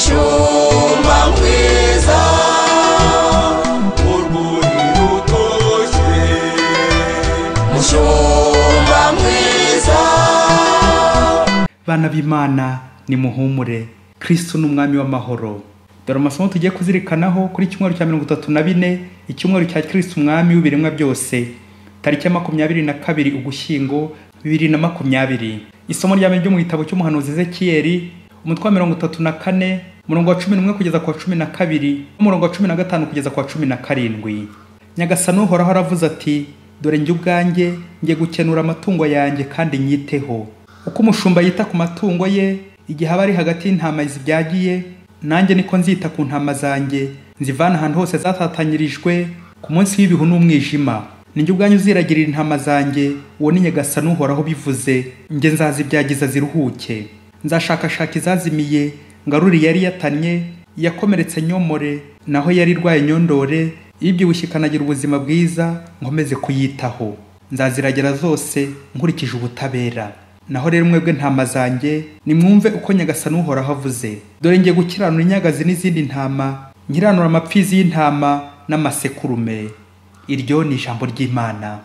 Mushumba mwiza, urwuri rutoshye. Mushumba mwiza. Bana b'Imana, nimuhumure, Kristo ni umwami w'amahoro. Dore amasomo tugiye kuzirikanaho kuri cyumweru cya 34, icyumweru cya Kristo umwami w'ibiremwa byose, tariki ya 22 Ugushyingo 2020. Isomo rya mbere ryo mu gitabo cy'umuhanuzi Ezekiyeli, umutwe wa 34, umurongo wa 11 kugeza ku wa 12, n'umurongo wa 15 kugeza ku wa 17. Nyagasani Uhoraho aravuze ati: dore njye ubwanjye ngiye gukenura amatungo yanjye kandi nyiteho. Uko umushumba yita ku matungo ye igihe aba ari hagati y'intama zibyagiye, nanjye niko nzita ku ntama zanjye, nzivana ahantu hose zatatanyirijwe ku munsi w'ibihu n'umwijima. Ninjye ubwanjye uziragirira intama zanjye, uwo ni Nyagasani Uhoraho bivuze. Njye nzazibyagiza ziruhuke. Nzashakashaka izazimiye, ngarure yari yatannye, iyakomeretse nyomore, naho yari irwaye nyondore, ibyibushye ikanagira ubuzima bwiza, nkomeze kuyitaho. Nzaziragira zose nkurikije ubutabera. Naho rero mwebwe ntama zanjye, nimwumve uko Nyagasani Uhoraho avuze. Dore ngiye gukiranura inyagazi n'izindi ntama, nkiranura amapfizi y'intama n'amasekurume. Iryo ni ijambo ry'Imana.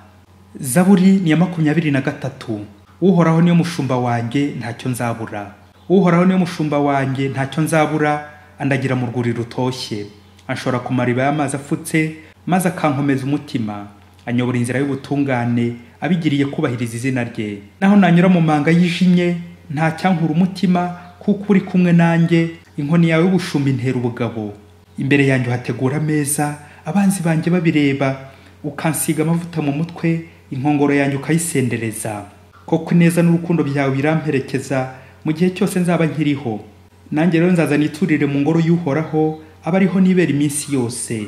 Zaburi ni ya 23. Uhoraho niyo mushumba wanjye, ntacyo nzabura. Uhoraho niyo mushumba wanjye, ntacyo nzabura, andagira mu rwuri rutoshye. Anshora ku mariba y'amazi afutse, maze akankomeza umutima. Anyobora inzira y'ubutungane, abigiriye kubahiriza izina rye. Naho nanyura mu manga yijimye, nta cyankura umutima, kuko uri kumwe nanjye. Inkoni yawe y'ubushumba intera ubugabo. Imbere yanjye uhategura ameza, abanzi banjye babireba. Ukansiga amavuta mu mutwe, inkongoro yanjye ukayisendereza. Koko ineza n'urukundo byawe biramperekeza mu gihe cyose nzaba nkiriho. Nanjye rero nzaza niturire mu ngoro y'Uhoraho, abe ariho nibera iminsi yose.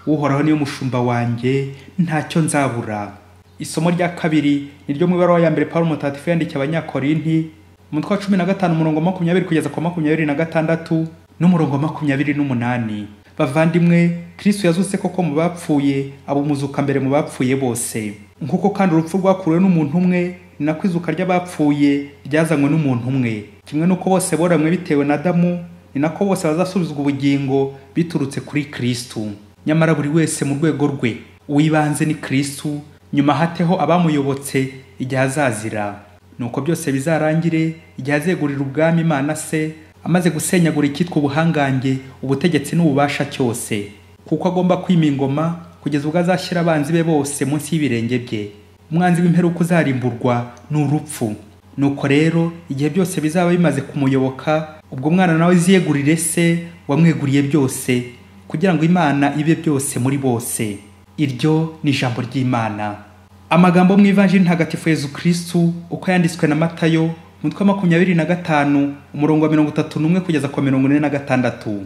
Uhoraho niyo mushumba wanjye, ntacyo nzabura. Isomo rya kabiri ni ryo mu ibaruwa ya mbere Paulo Mutagatifu yandikiye Abanyakorinti, umutwe wa 15 umurongo wa 20 kugeza ku wa 26 n'umurongo wa 28. Bavandimwe, Kristo yazutse koko mu bapfuye, aba umuzuka mbere mu bapfuye bose. Nkuko kandi urupfu rwakuruwe n'umuntu umwe, ni nako izuka ry'abapfuye ryazanywe n'umuntu umwe. Kimwe n'uko bose boramwe bitewe na Adamu, ni nako bose bazasubizwa ubugingo biturutse kuri Kristo. Nyamara buri wese mu rwego rwe, uwibanze ni Kristo, nyuma hateho abamuyobotse igihe azazira. Nuko byose bizarangire igihe azegurira ubwami Imana se, amaze gusenyagura icyitwa ubuhangange, ubutegetsi n'ububasha cyose. Kuko agomba kwima ingoma kugeza ubwo azashyira abanzi be bose munsi y'ibirenge bye. Umwanzi w'imperuka uzarimburwa ni urupfu. Nuko rero igihe byose bizaba bimaze kumuyoboka, ubwo mwana nawe ziyegurire se wamweguriye byose, kugira ngo Imana ibe byose muri bose. Iryo ni ijambo ry'Imana. Amagambo mu Ivanjiri Ntagatifu Yezu Kristo uko yanditswe na Matayo, umutwe wa 25, umurongo wa 31 kugeza ku 46.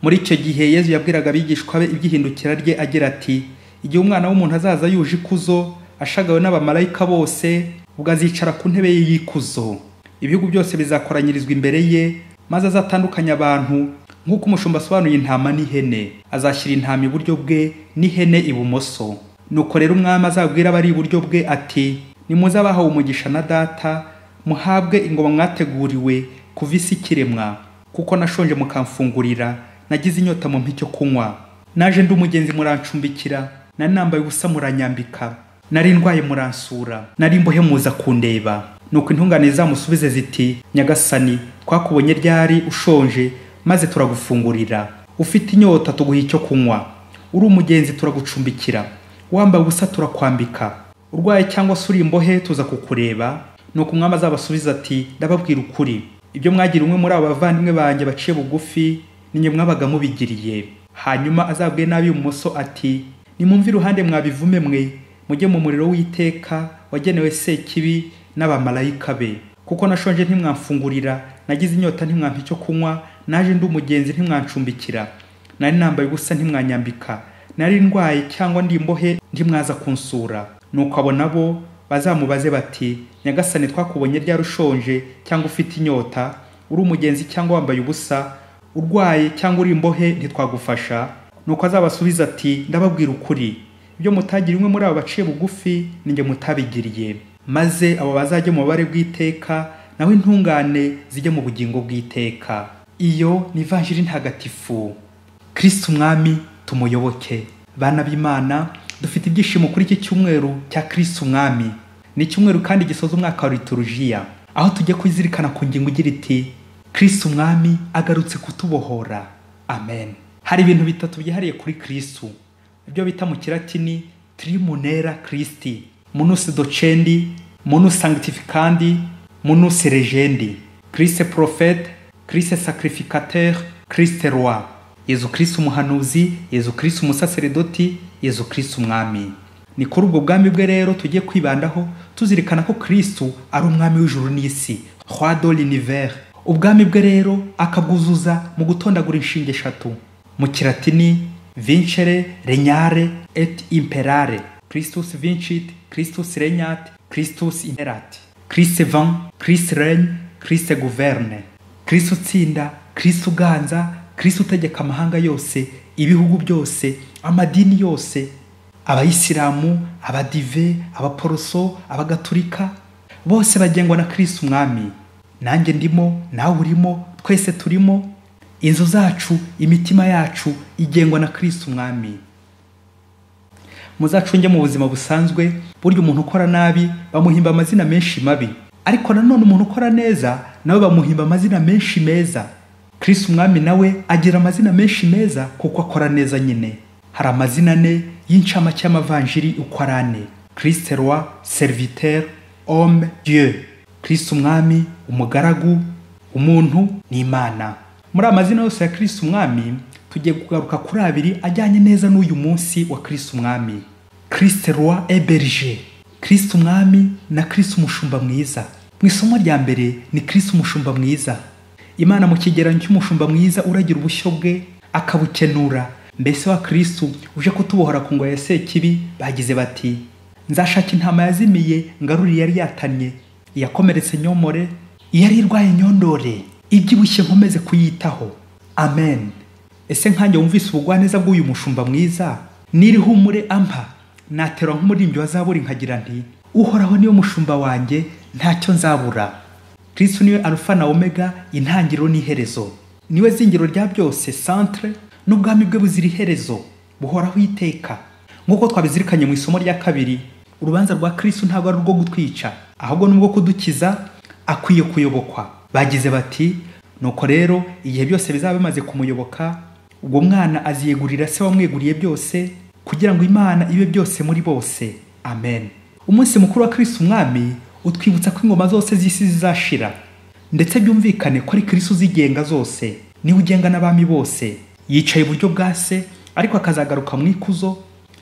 Muri icyo gihe Yezu yabwiraga abigishwa be iby'ihindukira rye agira ati: igihe umwana w'umuntu azaza yuje ikuzo, ashagawe n'abamarayika bose, ubwo azicara ku ntebe ye y'ikuzo. Ibihugu byose bizakoranyirizwa imbere ye, maze azatandukanya abantu nk'uko umushumba asobanuye intama n'ihene. Azashyira intama iburyo bwe n'ihene ibumoso. Nuko rero umwami azabwira abari iburyo bwe ati: nimuze abahawe umugisha na data, muhabwe ingoma mwateguriwe kuva isi ikiremwa. Kuko nashonje mukamfungurira, nagize inyota mumpa icyo kunywa, naje ndi umugenzi murancumbikira, nari nambaye ubusa muranyambika, nari ndwaye muransura, nari imbohe muza kundeba. Nuko intungane zizamusubize ziti: Nyagasani, twakubonye ryari ushonje maze turagufungurira, ufite inyota tuguha icyo kunywa, uri umugenzi turagucumbikira, wambaye ubusa turakwambika, urwaye cyangwa se uri imbohe tuza kukureba. Nuko umwami azabasubiza ati: ndababwira ukuri, ibyo mwagira umwe muri abo bavandimwe banjye baciye bugufi, ninjye mwabaga mubigiriye. Hanyuma azabwiye nabi ibumoso ati: nimumve iruhande mwabivume mwe, mujye mu muriro w'iteka wagenewe Sekibi n'abamarayika be. Kuko nashonje ntimwamfungurira, nagize inyota ntimwampa icyo kunywa, naje ndi umugenzi ntimwancumbikira, nari nambaye ubusa ntimwanyambika, nari ndwaye cyangwa ndi imbohe ntimwaza kunsura. Nuko abo nabo bazamubaze bati: Nyagasani, twakubonye ryari ushonje cyangwa ufite inyota, uri umugenzi cyangwa wambaye ubusa, urwaye cyangwa uri imbohe ntitwagufasha? Nuko azabasubiza ati: ndababwira ukuri, ibyo mutagira umwe muri abo baciye bugufi, ninjye mutabigiriye. Maze abo bazajye mu mubare bw'iteka, naho intungane zijye mu bugingo bw'iteka. Iyo ni Ivanjiri ntagatifu. Kristo Umwami tumuyoboke. Bana b'Imana, dufite ibyishimo kuri iki cyumweru cya Kristo Umwami. Ni icyumweru kandi gisoza umwaka wa liturujia, aho tujya kwizirikana ku ngingo igira iti Kristo Umwami agarutse kutubohora. Amen. Hari ibintu bitatu byihariye kuri Kristo, ibyo bita mu Kilatini trimunera Christi: munus docendi, munus sanctificandi, munus regendi. Christ prophète, Christ sacrificateur, Christ roi. Yezu Kristo umuhanuzi, Yezu Kristo umusaseredoti, Yezu Kristo umwami. Ni kuri ubwo bwami bwe rero tugiye kwibandaho, tuzirikana ko Kristo ari umwami w'ijuru n'isi, roi de l'univers. Ubwami bwe rero akabwuzuza mu gutondagura inshinge eshatu mu Kilatini: vincere, regnare et imperare. Christus vincit, Christus regnat, Christus imperat. Christ vint, Christ règne, Christ gouverne. Kristo utsinda, Kristo uganza, Kristo utegeka amahanga yose, ibihugu byose, amadini yose, abayisilamu, abadive, abaporoso, abagatulika, bose bagengwa na Kristo Umwami. Nanjye ndimo, nawe urimo, twese turimo. Inzu zacu, imitima yacu igengwa na Kristo Umwami. Muzacunge mu buzima busanzwe, burya umuntu ukora nabi bamuhimba amazina menshi mabi, ariko nanone umuntu ukora neza nawe bamuhimba amazina menshi meza. Kristo Umwami nawe agira amazina menshi meza kuko akora neza nyine. Hari amazina ane y'incamake y'amavanjiri uko ari ane: Christ roi, serviteur, homme, Dieu. Kristo Umwami, umugaragu, umuntu n'Imana. Muri amazina yose ya Kristo Umwami tugiye kugaruka kuri abiri ajyanye neza n'uyu munsi wa Kristo Umwami: Christ roi et berger, Kristo Umwami na Kristo umushumba mwiza. Mu isomo rya mbere ni Kristo umushumba mwiza. Imana mu kigereranyo cy'umushumba mwiza uragira ubushyo bwe akabukenura. Mbese wa Kristo uje kutubohora ku ngoyi ya Sekibi, bagize bati: nzashaka intama yazimiye, ngarure yari yatannye, iyakomeretse nyomore, iyari irwaye nyondore, ibyibushye nkomeze kuyitaho. Amen. Ese nkanjye wumvise ubugwaneza bw'uyu mushumba mwiza, niri humure ampa, natera nk'umuririmbyi wa zaburi nkagira nti: Uhoraho niwe mushumba wanjye, ntacyo nzabura. Kristo niwe Alfa na Omega, intangiriro n'iherezo. Niwe zingiro rya byose, centre, n'ubwami bwe buzira iherezo, buhoraho iteka. Nk'uko twabizirikanye mu isomo rya kabiri, urubanza rwa Kristo ntabwo ari urwo gutwica, ahubwo n'ubwo kudukiza, akwiye kuyobokwa. Bagize bati: nuko rero igihe byose bizaba bimaze kumuyoboka, ubwo mwana aziyegurira se wamweguriye byose, kugira ngo Imana ibe byose muri bose. Amen. Umunsi mukuru wa Kristo Umwami utwibutsa ko ingoma zose z'isi zizashira, ndetse byumvikane ko ari Kristo uzigenga zose, niwe ugenga n'abami bose. Yicaye iburyo bwa se, ariko akazagaruka mu ikuzo,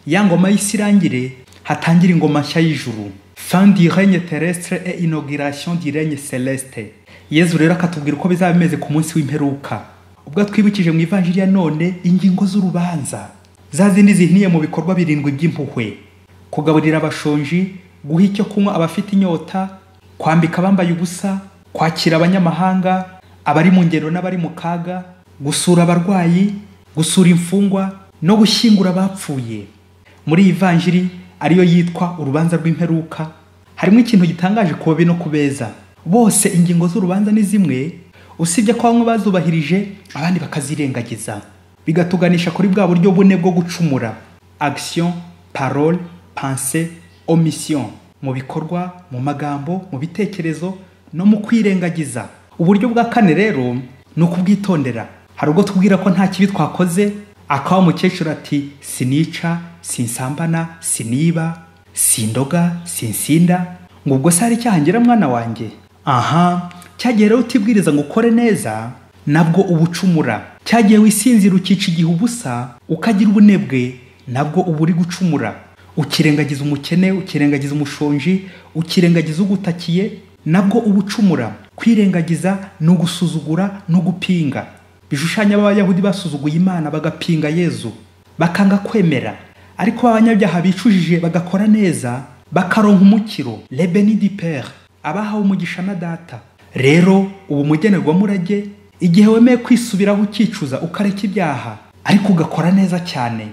ya ngoma y'isi irangire, hatangira ingoma nshya y'ijuru. Fin du règne terrestre et inauguration du règne céleste. Yezu rero akatubwira uko bizaba bimeze ku munsi w'imperuka, ubwo twibukije mu Ivanjiri ya none ingingo z'urubanza, za zindi zihiniye mu bikorwa birindwi by'impuhwe: kugaburira abashonji, guha icyo kunywa abafite inyota, kwambika abambaye ubusa, kwakira abanyamahanga, abari mu ngendo n'abari mu kaga, gusura abarwayi, gusura imfungwa no gushyingura abapfuye. Muri iyi Ivanjiri ariyo yitwa urubanza rw'imperuka, harimo ikintu gitangaje ku babi no ku beza. Bose ingingo z'urubanza ni zimwe, usibye ko bamwe bazubahirije abandi bakazirengagiza. Bigatuganisha kuri bwa buryo bune bwo gucumura: action, parole, pensée, omission. Mu bikorwa, mu magambo, mu bitekerezo no mu kwirengagiza. Uburyo bwa kane rero ni ukubwitondera. Hari ubwo tubwira ko nta kibi twakoze, akaba umukecuru ati: sinica, sinsambana, siniba, sindoga, sinsinda, ngo ubwo se hari icyaha ngira mwana wanjye? Aha, cyagiye rero utibwiriza ngo ukore neza, nabwo ubucumura. Cyagiye wisinzira ukica igihe ubusa, ukagira ubunebwe, nabwo uba uri gucumura. Ukirengagiza umukene, ukirengagiza umushonji, ukirengagiza ugutakiye, nabwo ubucumura. Kwirengagiza ni ugusuzugura no gupinga. Bishushanya b'Abayahudi basuzuguye Imana bagapinga Yezu, bakanga kwemera. Ariko abanyabyaha bicujije bagakora neza, bakaronka umukiro, le béni du Père, abahawe umugisha na Data. Rero ubu mugenerwamurage, igihe wemeye kwisubiraho ukicuza ukareka ibyaha, ariko ugakora neza cyane.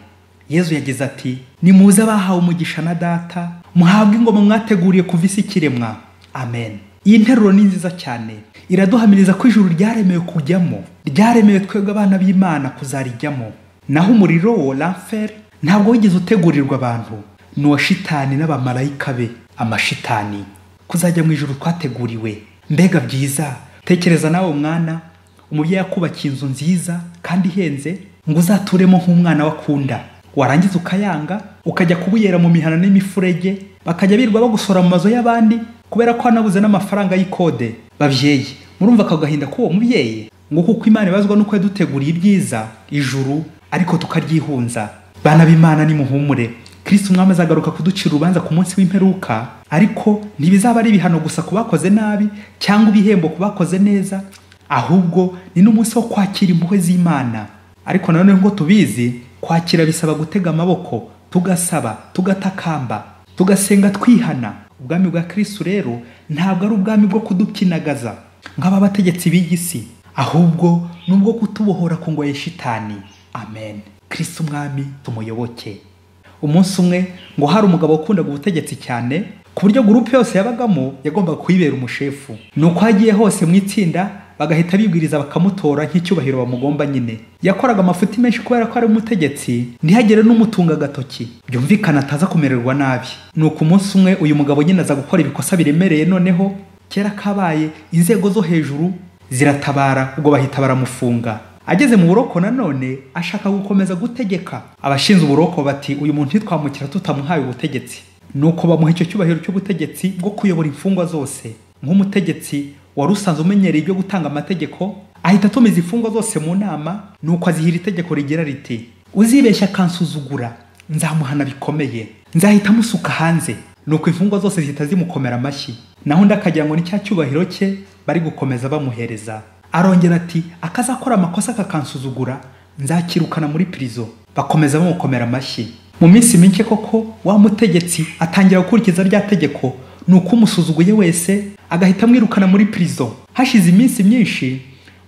Yezu yagize ati: nimuze abahawe umugisha na Data, muhabwe ingoma mwateguriye kuva isi ikiremwa. Amen. Iyi nteruro ni nziza cyane, iraduhamiriza ko ijuru ryaremewe kujyamo, ryaremewe twebwe abana b'Imana kuzarijyamo. Naho umuriro wo, l'enfer, ntabwo wigeze utegurirwa abantu, ni uwa shitani n'abamarayika be, amashitani. Kuzajya mu ijuru twateguriwe, mbega byiza! Tekereza nawe mwana, umubyeyi akubakiye inzu nziza kandi ihenze ngo uzaturemo nk'umwana wakunda, warangiza ukayanga ukajya kubuyera mu mihana n'imifurege, bakajya birirwa bagusora mu mazu y'abandi kubera ko hanabuze n'amafaranga y'ikode. Babyeyi, murumva ako gahinda k'uwo mubyeyi? Ngo kuko Imana ibazwa nuko yaduteguriye ibyiza, ijuru, ariko tukaryihunza. Bana b'Imana, nimuhumure, Kristo umwami azagaruka kuducira urubanza ku munsi w'imperuka, ariko ntibizaba ari ibihano gusa ku bakoze nabi cyangwa ibihembo ku bakoze neza, ahubwo ni n'umunsi wo kwakira impuhwe z'Imana. Ariko nanone nk'uko tubizi, kwakira bisaba gutega amaboko, tugasaba, tugatakamba, tugasenga twihana. Ubwami bwa Kristo rero ntabwo ari ubwami bwo kudukinagaza nk'aba bategetsi b'iyi si, ahubwo ni ubwo kutubohora ku ngoyi ya shitani. Amen. Kristo umwami tumuyoboke. Umunsi umwe ngo hari umugabo wakundaga ubutegetsi cyane, ku buryo gurupe yose yabagamo yagombaga kuyibera umushefu. Nuko agiye hose mu itsinda bagahita bibwiriza bakamutora nk'icyubahiro bamugomba nyine. Yakoraga amafuti menshi kubera ko ari umutegetsi, ntihagere n'umutunga agatoki, byumvikana ataza kumererwa nabi. Nuko umunsi umwe uyu mugabo nyine aza gukora ibikosa biremereye, noneho kera kabaye inzego zo hejuru ziratabara, ubwo bahita baramufunga. Ageze mu buroko nanone ashaka gukomeza gutegeka. Abashinzwe uburoko bati uyu muntu ntitwamukira tutamuhaye ubutegetsi. Nuko bamuha icyo cyubahiro cy'ubutegetsi bwo kuyobora imfungwa zose. Nk'umutegetsi wari usanzwe umenyereye ibyo gutanga amategeko, ahita atumiza imfungwa zose mu nama, nuko azihira itegeko rigira riti: uzibeshya akansuzugura nzamuhana bikomeye, nzahita amusuka hanze. Nuko imfungwa zose zihita zimukomera amashyi, naho undi akagira ngo ni cya cyubahiro cye bari gukomeza bamuhereza. Arongera ati akazakora amakosa akakansuzugura nzakirukana muri prison. Bakomeza bamukomera amashyi. Mu minsi mike koko wa mutegetsi atangira gukurikiza rya tegeko, nuko umusuzuguye wese agahita amwirukana muri prison. Hashize iminsi myinshi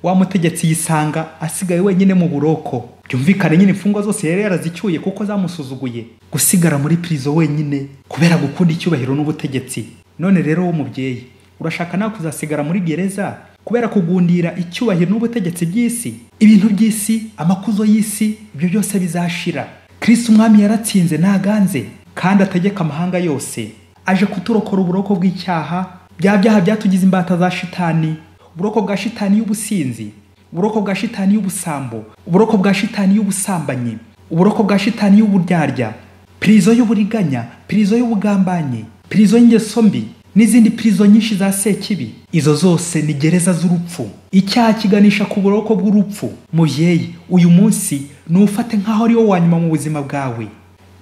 wa mutegetsi yisanga asigaye wenyine mu buroko. Byumvikane nyine imfungwa zose yari yarazicyuye kuko zamusuzuguye. Gusigara muri prison wenyine kubera gukunda icyubahiro n'ubutegetsi. None rero wo mubyeyi, urashaka nawe kuzasigara muri gereza kubera kugundira icyubahiro n'ubutegetsi by'isi? Ibintu by'isi, amakuzo y'isi, ibyo byose bizashira. Kristo umwami yaratsinze ntaganze kandi ategeka amahanga yose. Aje kuturokora uburoko bw'icyaha, bya byaha byatugize imbata za shitani, uburoko bwa shitani y'ubusinzi, uburoko bwa shitani y'ubusambo, uburoko bwa shitani y'ubusambanyi, uburoko bwa shitani y'uburyarya, prison y'uburiganya, prison y'ubugambanyi, prison y'ingeso mbi n'izindi prison nyinshi za sekibi. Izo zose ni gereza z'urupfu. Icyaha kiganisha ku buroko bw'urupfu. Mubyeyi, uyu munsi nufate nkaho ari wo wa nyuma mu buzima bwawe.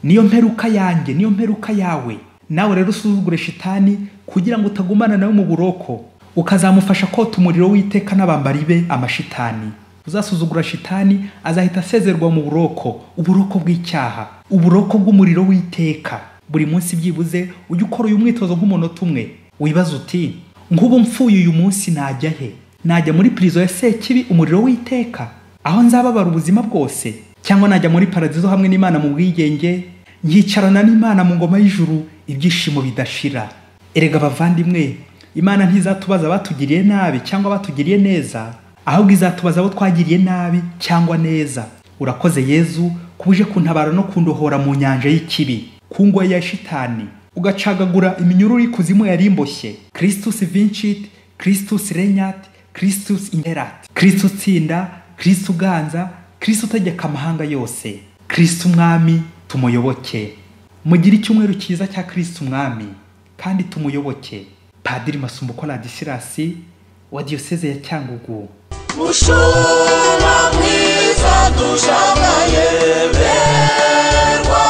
Niyo mperuka yanjye, niyo mperuka yawe. Nawe rero usuzugure shitani kugira ngo utagumana nawe mu buroko, ukazamufasha kota umuriro w'iteka n'abambari be amashitani. Uzasuzugura shitani azahita asezerwa mu buroko, uburoko bw'icyaha, uburoko bw'umuriro w'iteka. Buri munsi byibuze ujye ukora uyu mwitozo nk'umunota umwe, wibaza uti nk'ubu mfuye uyu munsi najya he? Najya muri prison ya sekibi umuriro w'iteka, aho nzababara ubuzima bwose, cyangwa najya muri paradizo hamwe n'Imana mu bwigenge, nkicarana n'Imana mu ngoma y'ijuru ibyishimo bidashira? Erega bavandimwe, Imana ntizatubaza abatugiriye nabi cyangwa abatugiriye neza, ahubwo izatubaza abo twagiriye nabi cyangwa neza. Urakoze Yezu kubuje kuntabara no kundohora mu nyanja y'ikibi, ku ngoyi ya shitani, ugacagagura iminyururu y'ikuzimu yari imboshye. Christus vincit, Christus regnat, Christus imperat. Kristo utsinda, Kristo uganza, Kristo utegeka amahanga yose. Kristo umwami tumuyoboke. Mugire icyumweru cyiza cya Kristo umwami kandi tumuyoboke. Padiri Masumbuko Ladislas wa Diocese ya Cyangugu. Mushumba mwiza dushagaye berwa.